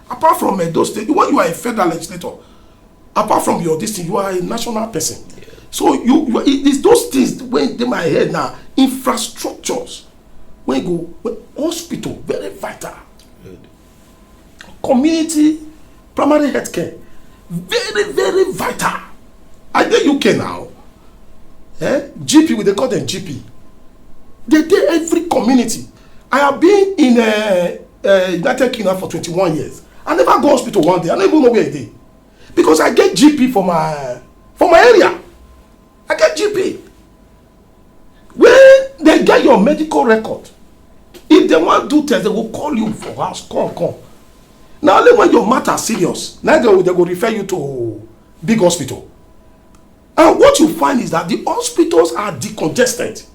Apart from Edo State, when you are a federal legislator, apart from your this thing, you are a national person. So you, you are, it is those things wey dey my head now. Infrastructures wey go, wey, hospital, very vital. Community primary health care, very, very vital. I dey U K now. Eh? G P, we dey call them G P. They dey every community. I have been in, uh, uh, United Kingdom for twenty-one years. I never go hospital one day. I no even know where e dey, because I get G P for my, for my area. I get G P. When they get your medical record, if they wan do test, they go call you for house, come, come. Na only when your matter serious, na they go, they go refer you to big hospital. And what you find is that the hospitals are decongested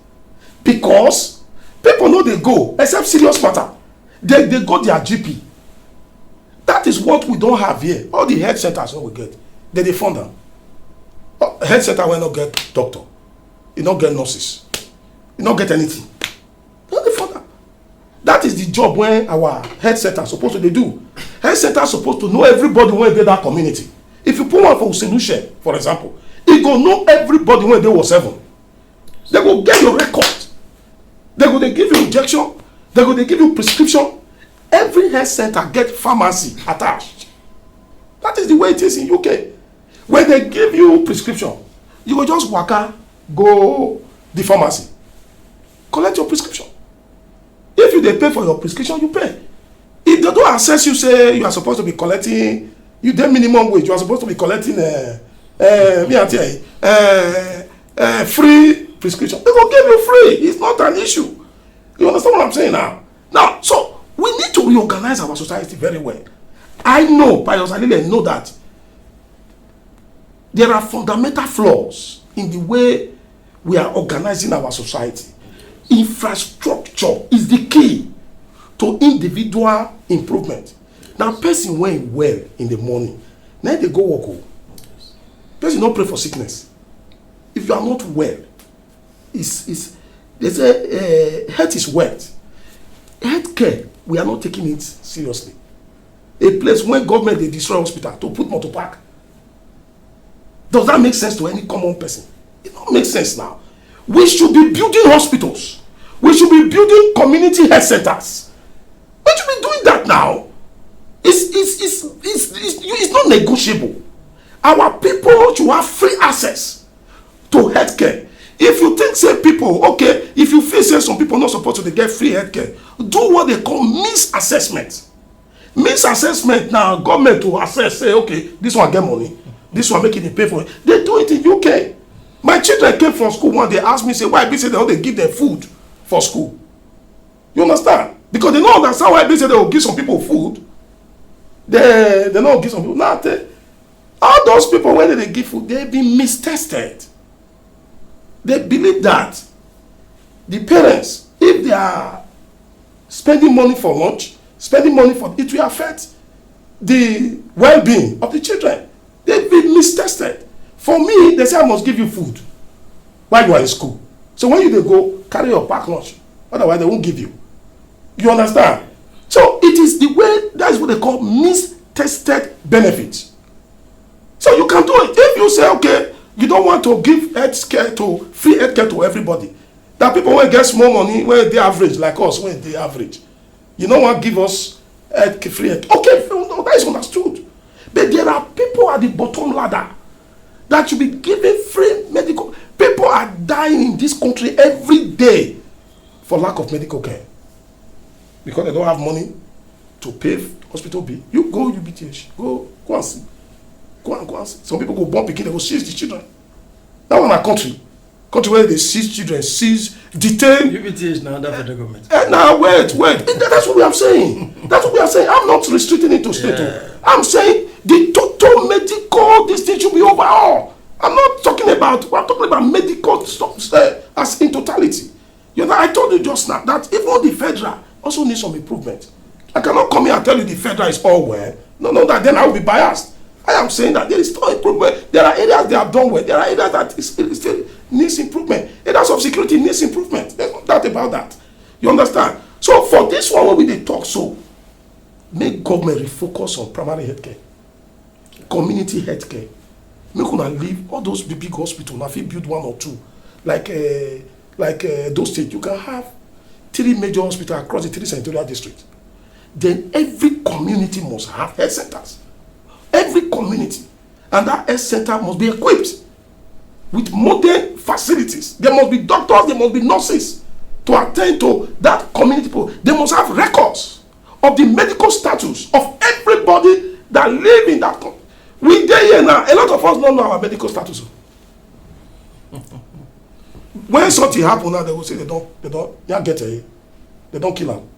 because people no dey go except serious matter. They dey go their G P. That is what we don have here. All the health centers wey we get, they dey fund am. Uh, health center wey no get doctor, e no get nurses, e no get anything. They dey fund am. That is the job wey our health center suppose to dey do. Health center suppose to know everybody wey dey that community. If you put one for Uselushe, for example, e go know everybody wey dey Ward seven. They go get your record. They go dey give you injection. They go dey give you prescription. Every health center get pharmacy attached. That is the way it is in U K. When they give you prescription, you go just waka go the pharmacy, collect your prescription. If you dey pay for your prescription, you pay. If they don assess you say you are supposed to be collecting, you dey minimum wage, you are supposed to be collecting, uh, uh, me I tell you, uh, uh, free prescription, they go give you free. It's not an issue. You understand what I'm saying now? Now, so we need to reorganize our society very well. I know Pius Alile know that there are fundamental flaws in the way we are organizing our society. Infrastructure is the key to individual improvement. Now, person wey well in the morning, na dey go work o. Person no pray for sickness. If you are not well, is is they say, uh, health is wealth. Health care, we are not taking it seriously. A place where government dey destroy hospital to put motor park. Does that make sense to any common person? It don't make sense now. We should be building hospitals. We should be building community health centers. We should be doing that now. It's, it's, it's, it's, it's, it's not negotiable. Our people should have free access to healthcare. If you think say people, okay, if you feel say some people not supposed to get free healthcare, do what they call means assessment. Means assessment now, government to assess, say, okay, this one get money, this one make it dey pay for it. They do it in U K. My children came from school one day, ask me, say, why be say they no dey give them food for school? You understand? Because they no understand why be say they go give some people food. They, they no give some people. Now, they, all those people wey dey give food, they been mistested. They believe that the parents, if they are spending money for lunch, spending money for, it will affect the well-being of the children. They be mistested. For me, they say I must give you food while you are in school. So when you dey go, carry your pack lunch. Otherwise, they won't give you. You understand? So it is the way, that is what they call mistested benefits. So you can do it. If you say, okay, you don't want to give health care to, free health care to everybody. That people wey get small money, wey dey average like us, wey dey average, you no wan give us health care, free health. Okay, no, that is understood. But there are people at the bottom ladder that should be given free medical. People are dying in this country every day for lack of medical care because they don't have money to pay hospital bill. You go U B T H, go, go and see. Go and, go and see. Some people go born pikin, they go seize the children. That one na country. Country where they seize children, seize, detain. U B T H na under federal government. Eh, now wait, wait. Eh, that- that's what we are saying. That's what we are saying. I'm not restricting it to state. Oh. Yeah. I'm saying the total medical, this thing should be overall. I'm not talking about, I'm talking about medical stuff, uh, as in totality. You know, I told you just now that even the federal also needs some improvement. I cannot come here and tell you the federal is all well. No, no, that then I will be biased. I am saying that there is still improvement. There are areas they have done well. There are areas that is, is still needs improvement. Areas of security needs improvement. There's no doubt about that. You understand? So for this one, when we dey talk so, make government refocus on primary healthcare, community healthcare. Make una leave all those big, big hospital. Una fit build one or two, like, uh, like, uh, those states. You can have three major hospitals across the three senatorial districts. Then every community must have health centers. Every community, and that health center must be equipped with modern facilities. There must be doctors, there must be nurses to attend to that community people. They must have records of the medical status of everybody that live in that country. We dey here now, a lot of us don't know our medical status. When something happen now, they will say they don't, they don't, yeah, get a, they don't kill am.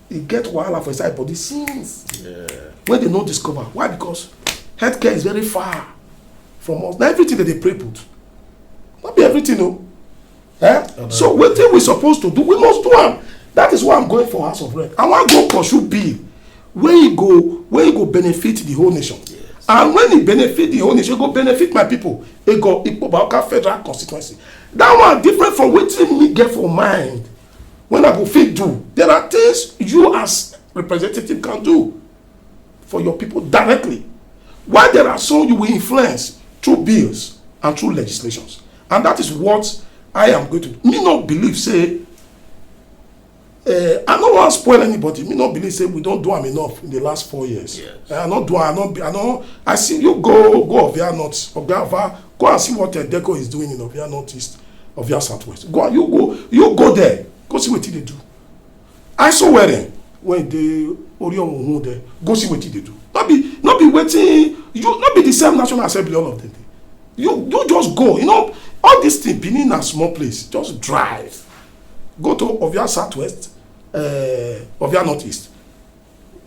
E get wahala for inside body since. Yeah. When they no discover. Why? Because healthcare is very far from us. Now everything that they pray put, not be everything, no. Eh? So wetin we supposed to do, we must do am. That is why I'm going for House of Rep. I wan go pursue bill wey e go, wey e go benefit the whole nation. Yes. And when e benefit the whole nation, e go benefit my people. E go Ikpoba Oka federal constituency. That one different from wetin me get for mind. When I go fit do, there are things you as representative can do for your people directly. Why? There are some you will influence through bills and through legislations. And that is what I am going to do. Me not believe say, uh, I don't want to spoil anybody. Me not believe say we don't do am enough in the last four years. Yes. I not do. I not. I not. I see you go, go Ovia North, Ovia Ava, go and see what Deco is doing in Ovia Northeast, Ovia Southwest. Go, you go, you go there. Go see what they do. I saw wearing when they Orion there. Go see what they do. Not be, not be waiting. You not be the same National Assembly, all of them. You, you just go. You know, all this thing, Benin na small place. Just drive. Go to Ovia Southwest, uh, Ovia Northeast.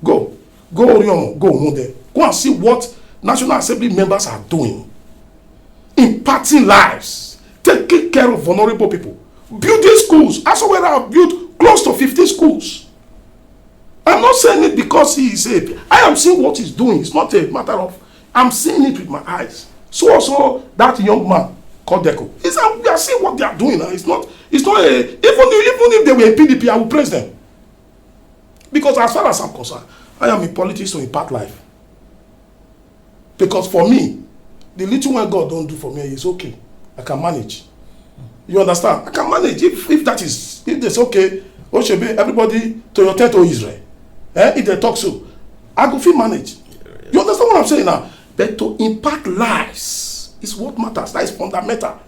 Go. Go Orion, go Omo there. Go and see what National Assembly members are doing. Impacting lives, taking care of vulnerable people, building schools. Asowera have built close to fifteen schools. I'm not saying it because he is a. I am seeing what he's doing. It's not a matter of. I'm seeing it with my eyes. So also that young man called Deco. It's, we are seeing what they are doing now. It's not. It's not a. Even if, even if they were P D P, I will praise them. Because as far as I'm concerned, I am in politics to impact life. Because for me, the little one God don't do for me is okay. I can manage. You understand? I can manage if if that is if they say okay, Oshebe, everybody to your tent, O Israel. Eh? If they talk so, I go fit manage. You understand what I'm saying now? But to impact lives is what matters. That is fundamental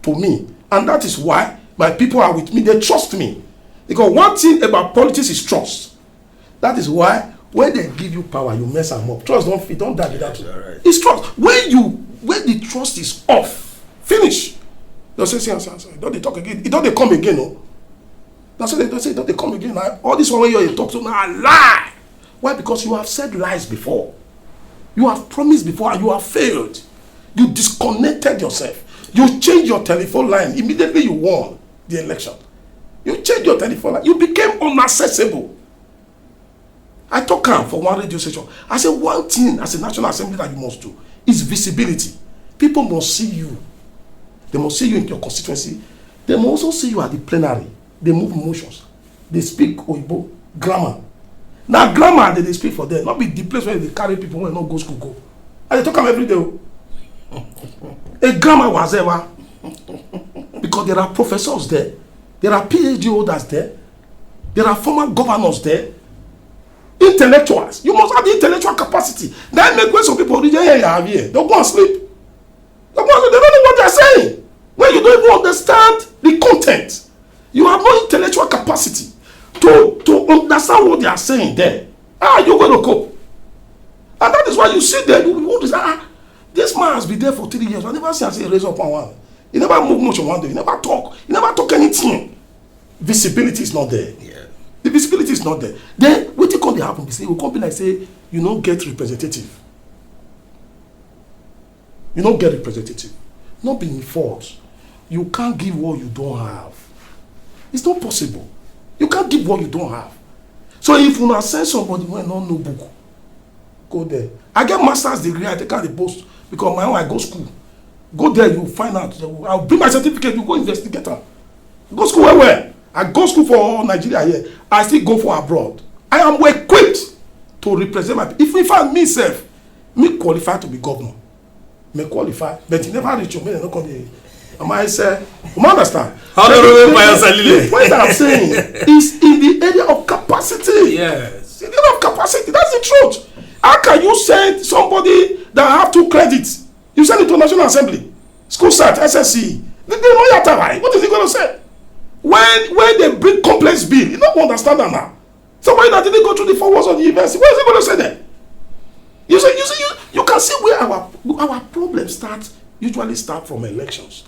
to me. And that is why my people are with me. They trust me. Because one thing about politics is trust. That is why when they give you power, you mess am up. Trust don't fit, don't die with that. It's trust. When you when the trust is off, finish. You say, see, see, see, don't they talk again? It don't they come again, no? That's what they don't say. Don't they come again? Now, all this one when you talk to now, lie. Why? Because you have said lies before. You have promised before and you have failed. You disconnected yourself. You change your telephone line immediately you won the election. You change your telephone line. You became unaccessible. I talk am for one radio station. I say one thing as a National Assembly that you must do is visibility. People must see you. They must see you in your constituency. They must also see you at the plenary. They move motions. They speak Oyibo grammar. Now grammar they dey speak for them. Not be the place where they carry people when not go school go. I dey talk am every day. Oh. A grammar was ever because there are professors there, there are P H D holders there, there are former governors there, intellectuals. You must have the intellectual capacity. That make when some people read here, here, here, they go and sleep. They go and sleep. They don't know what they're saying. When you don't even understand the content, you have no intellectual capacity to to understand what they are saying. There, how are you going to cope? And that is why you see them. You want to say, ah, this man has been there for three years. I never see him say raise up on one. He never move much on one day. He never talk. He never talk anything. Visibility is not there. Yeah. The visibility is not there. Then what you come to happen? Be say you come be like say you no get representative. You no get representative. Not being false. You can't give what you don't have. It's not possible. You can't give what you don't have. So if you send somebody when no no book, go there. I get master's degree. I take out the post because my own I go school. Go there, you find out. I'll bring my certificate. You go investigate am. Go school where where? I go school for Nigeria here. I still go for abroad. I am equipped to represent my. If in fact me self, me qualified to be governor. Me qualify, but he never reach. Me no come here. Am I say? You understand? Honorable Payasalile. What I'm saying is in the area of capacity. Yes. In the area of capacity, that's the truth. How can you send somebody that have two credits? You send it to National Assembly, school sat, S S C. They, they know your time. What is he going to say? When when they bring complex bill, you don't understand that now. Somebody that didn't go through the four walls of the university, what is he going to say then? You see, you see, you, you can see where our our problems start. Usually start from elections.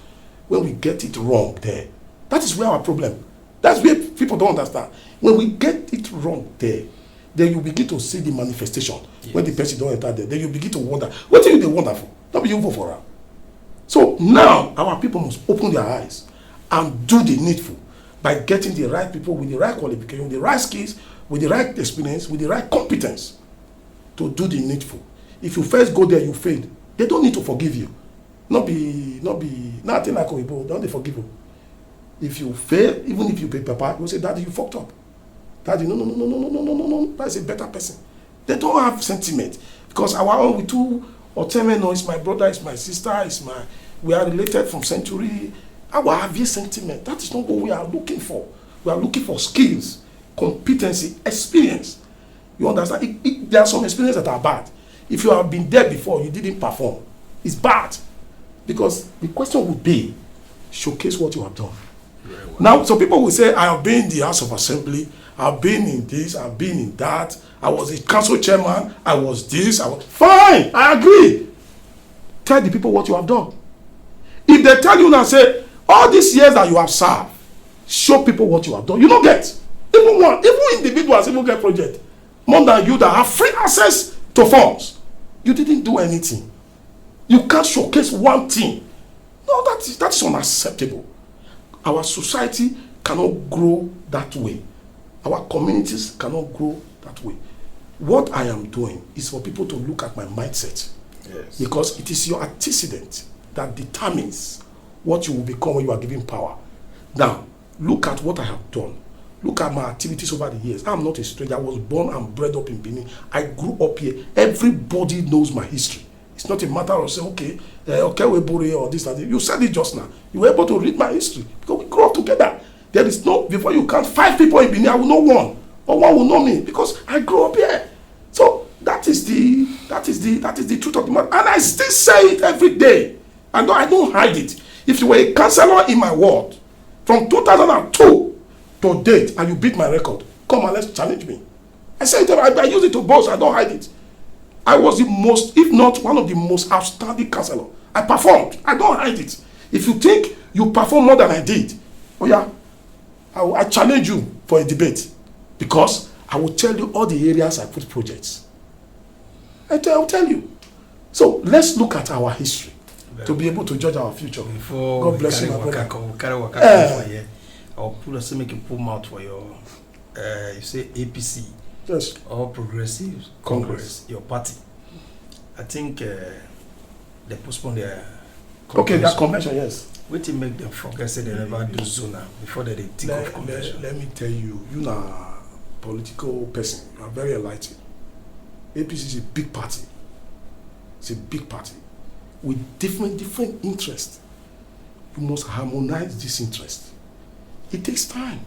When we get it wrong there, that is where our problem. That's where people don't understand. When we get it wrong there, then you begin to see the manifestation. Yes. When the person don't enter there, then you begin to wonder. What do you they wonder for? Don't be you vote for her. So now our people must open their eyes and do the needful by getting the right people with the right qualification, with the right skills, with the right experience, with the right competence to do the needful. If you first go there, you fail. They don't need to forgive you. Not be, not be, nothing like Oyibo. Don't they forgive you? If you fail, even if you pay papa, you say, "Daddy, you fucked up. Daddy, no, no, no, no, no, no, no, no, no, no. That's a better person." They don't have sentiment because our own we too. Oteme no, it's my brother, it's my sister, it's my. We are related from century. Our heavy sentiment. That is not what we are looking for. We are looking for skills, competency, experience. You understand? It, it, there are some experiences that are bad. If you have been there before, you didn't perform. It's bad. Because the question would be, showcase what you have done. Very well. Now, some people will say, "I have been in the House of Assembly, I've been in this, I've been in that, I was a council chairman, I was this, I was." Fine, I agree. Tell the people what you have done. If they tell you now, say, "All these years that you have served, show people what you have done." You don't get. Even one, even individuals, even get project. More than you that have free access to funds. You didn't do anything. You can't showcase one thing. No, that is, that is unacceptable. Our society cannot grow that way. Our communities cannot grow that way. What I am doing is for people to look at my mindset. Yes. Because it is your antecedent that determines what you will become when you are given power. Now, look at what I have done. Look at my activities over the years. I'm not a stranger. I was born and bred up in Benin. I grew up here. Everybody knows my history. It's not a matter of say, okay, uh, okay, we bury or this and that. You said it just now. You were able to read my history because we grew up together. There is no, before you count five people in Benin, I will know one, or one will know me because I grew up here. So that is the that is the that is the truth of the matter, and I still say it every day. I don't I don't hide it. If you were a councillor in my ward from two thousand and two to date, and you beat my record, come and let's challenge me. I say it. I, I use it to boast. I don't hide it. I was the most, if not one of the most outstanding councillor. I performed. I don't hide it. If you think you perform more than I did, oh yeah, I, I challenge you for a debate because I will tell you all the areas I put projects. I tell, I'll tell you. So let's look at our history to be able to judge our future. Before God we bless carry you, my waka brother. come, we carry waka Eh. come for here. I'll put us make you pull mouth for your, uh, you say A P C, Yes. All Progressives Congress. Congress, your party. I think uh, they postpone their Okay, convention. that convention, yes. Wetin make them forget say they never do zona before they dey think of Let, convention? let, let me tell you, you na political person. You are very enlightened. A P C is a big party. It's a big party with different different interests. You must harmonize this interest. It takes time.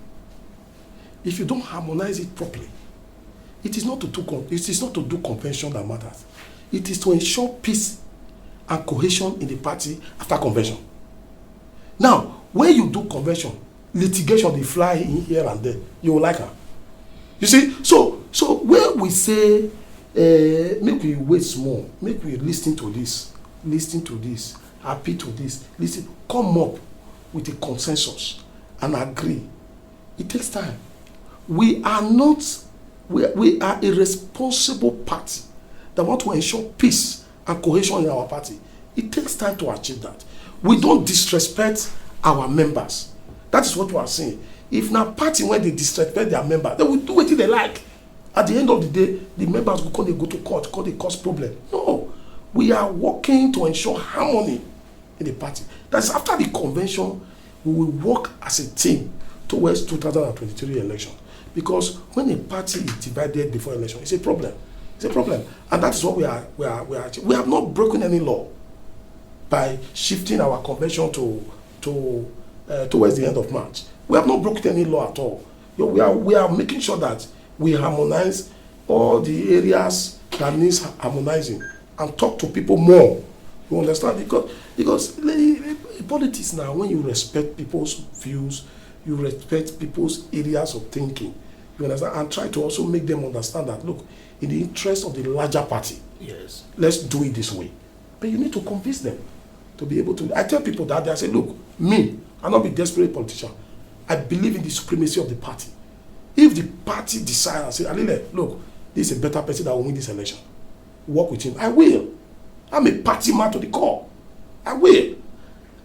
If you don't harmonize it properly, it is not to do con- it is not to do convention that matters. It is to ensure peace and cohesion in the party after convention. Now, when you do convention, litigation dey fly in here and there. You will like am. You see, so so when we say uh, make we wait small, make we listen to this, listen to this, happy to this, listen, come up with a consensus and agree. It takes time. We are not, we, we are a responsible party that want to ensure peace and cohesion in our party. It takes time to achieve that. We don't disrespect our members. That is what we are saying. If na party when they disrespect their members, they will do wetin they like. At the end of the day, the members go come dey go to court, come dey cause problem. No, we are working to ensure harmony in the party. That's after the convention, we will work as a team towards two thousand and twenty-three election. Because when a party is divided before election, it's a problem. It's a problem, and that is what we are we are we are. We have not broken any law by shifting our convention to to uh, towards the end of March. We have not broken any law at all. You know, we are we are making sure that we harmonize all the areas that needs harmonizing and talk to people more. You understand? Because because in politics now, when you respect people's views, you respect people's areas of thinking. You understand? And try to also make them understand that, look, in the interest of the larger party, Yes. let's do it this way. But you need to convince them to be able to. I tell people that day, I say, look, me, I not be desperate politician. I believe in the supremacy of the party. If the party decides and say, Alile, look, this is a better person that will win this election, work with him. I will. I'm a party man to the core. I will.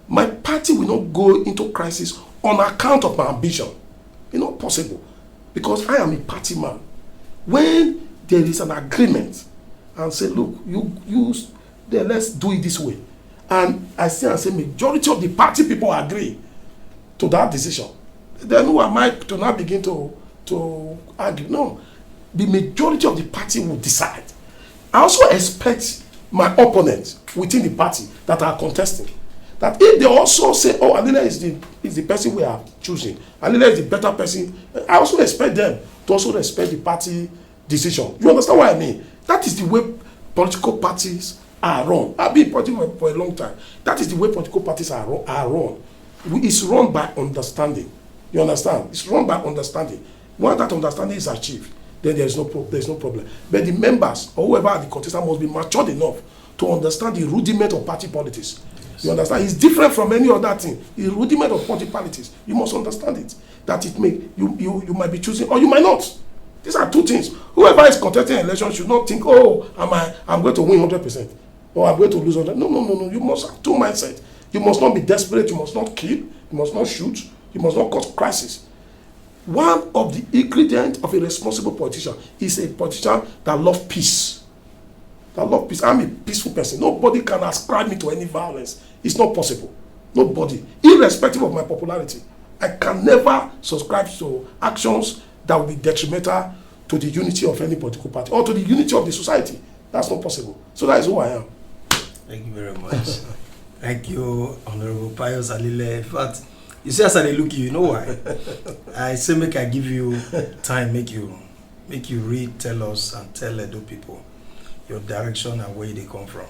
My party will not go into crisis on account of my ambition. It's not possible because I am a party man. When there is an agreement and say, look, you you then let's do it this way. And I see and say majority of the party people agree to that decision. Then who am I to now begin to to argue? No, the majority of the party will decide. I also expect my opponents within the party that are contesting that if they also say, oh, Alile is the is the person we are choosing, Alile is the better person, I also expect them to also respect the party decision. You understand what I mean? That is the way political parties are run. I've been in politics for, for a long time. That is the way political parties are run. Are run. We- It's run by understanding. You understand? It's run by understanding. Once that understanding is achieved, then there is no pro- there is no problem. But the members or whoever are the contestant must be matured enough to understand the rudiment of party politics. You understand? It's different from any other thing. The rudiment of party politics, you must understand it. That it may you you you might be choosing or you might not. These are two things. Whoever is contesting an election should not think, oh, am I I'm going to win hundred percent or I'm going to lose hundred. No, no, no, no. You must have two mindset. You must not be desperate. You must not kill. You must not shoot. You must not cause crisis. One of the ingredients of a responsible politician is a politician that loves peace. That loves peace. I'm a peaceful person. Nobody can ascribe me to any violence. It's not possible. Nobody, irrespective of my popularity. I can never subscribe to actions that will be detrimental to the unity of any political party or to the unity of the society. That's not possible. So that is who I am. Thank you very much. Thank you, Honorable Pius Alile. In fact, you see, as I dey look you, you know why? I say make I give you time, make you make you read, tell us, and tell Edo people your direction and where they come from.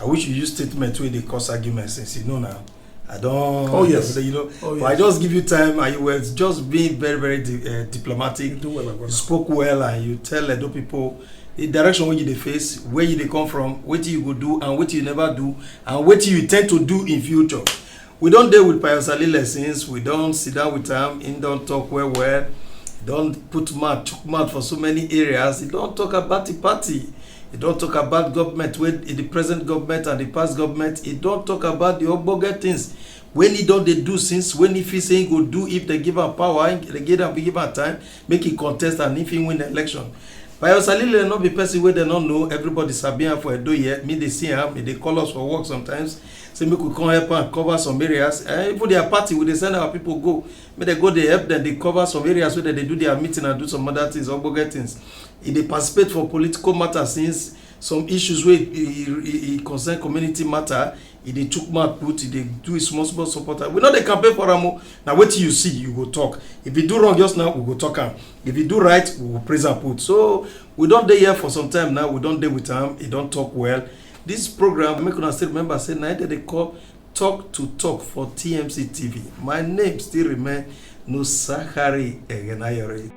I wish you use statement where they cause argument since you know now. I don't. Oh, yes. You know, Oh, but I yes. Just give you time, and you were just being very, very di- uh, diplomatic. You do well, my You brother. spoke well, and you tell Edo people the direction where you dey face, where you dey come from, what you go do, and what you never do, and what you intend to do in future. We don dey with Pius Alile since. We don sit down with am. He don talk well well. He don put mouth, chook mouth for so many areas. He don talk about the party. He don talk about government, wey the present government and the past government. He don talk about the ogbonge things wey he don dey do since, wey he feel say he go do if they give am power, they give am give am time, make he contest and if he win election. Pius Alile no be person wey dem no know. Everybody sabi am for Edo here. Me dey see am, he dey call us for work sometimes. Say make we come help am cover some areas. Eh, even their party, we dey send our people go. Make dem go dey help dem dey cover some areas wey dem dey do their meeting and do some other things, ogbonge things. He dey participate for political matter since, some issues wey e e- e concern community matter. He dey chook mouth put, he dey do his small small supporter. We no dey campaign for am o. Na wetin you see, you go talk. If he do wrong just now, we go talk am. If he do right, we go praise am put. So we don dey here for some time now. We don dey with am. He don talk well. This program, make una still remember say na it dem dey call Talk to Talk for T M C T V. My name still remain Nusahari Egenayori.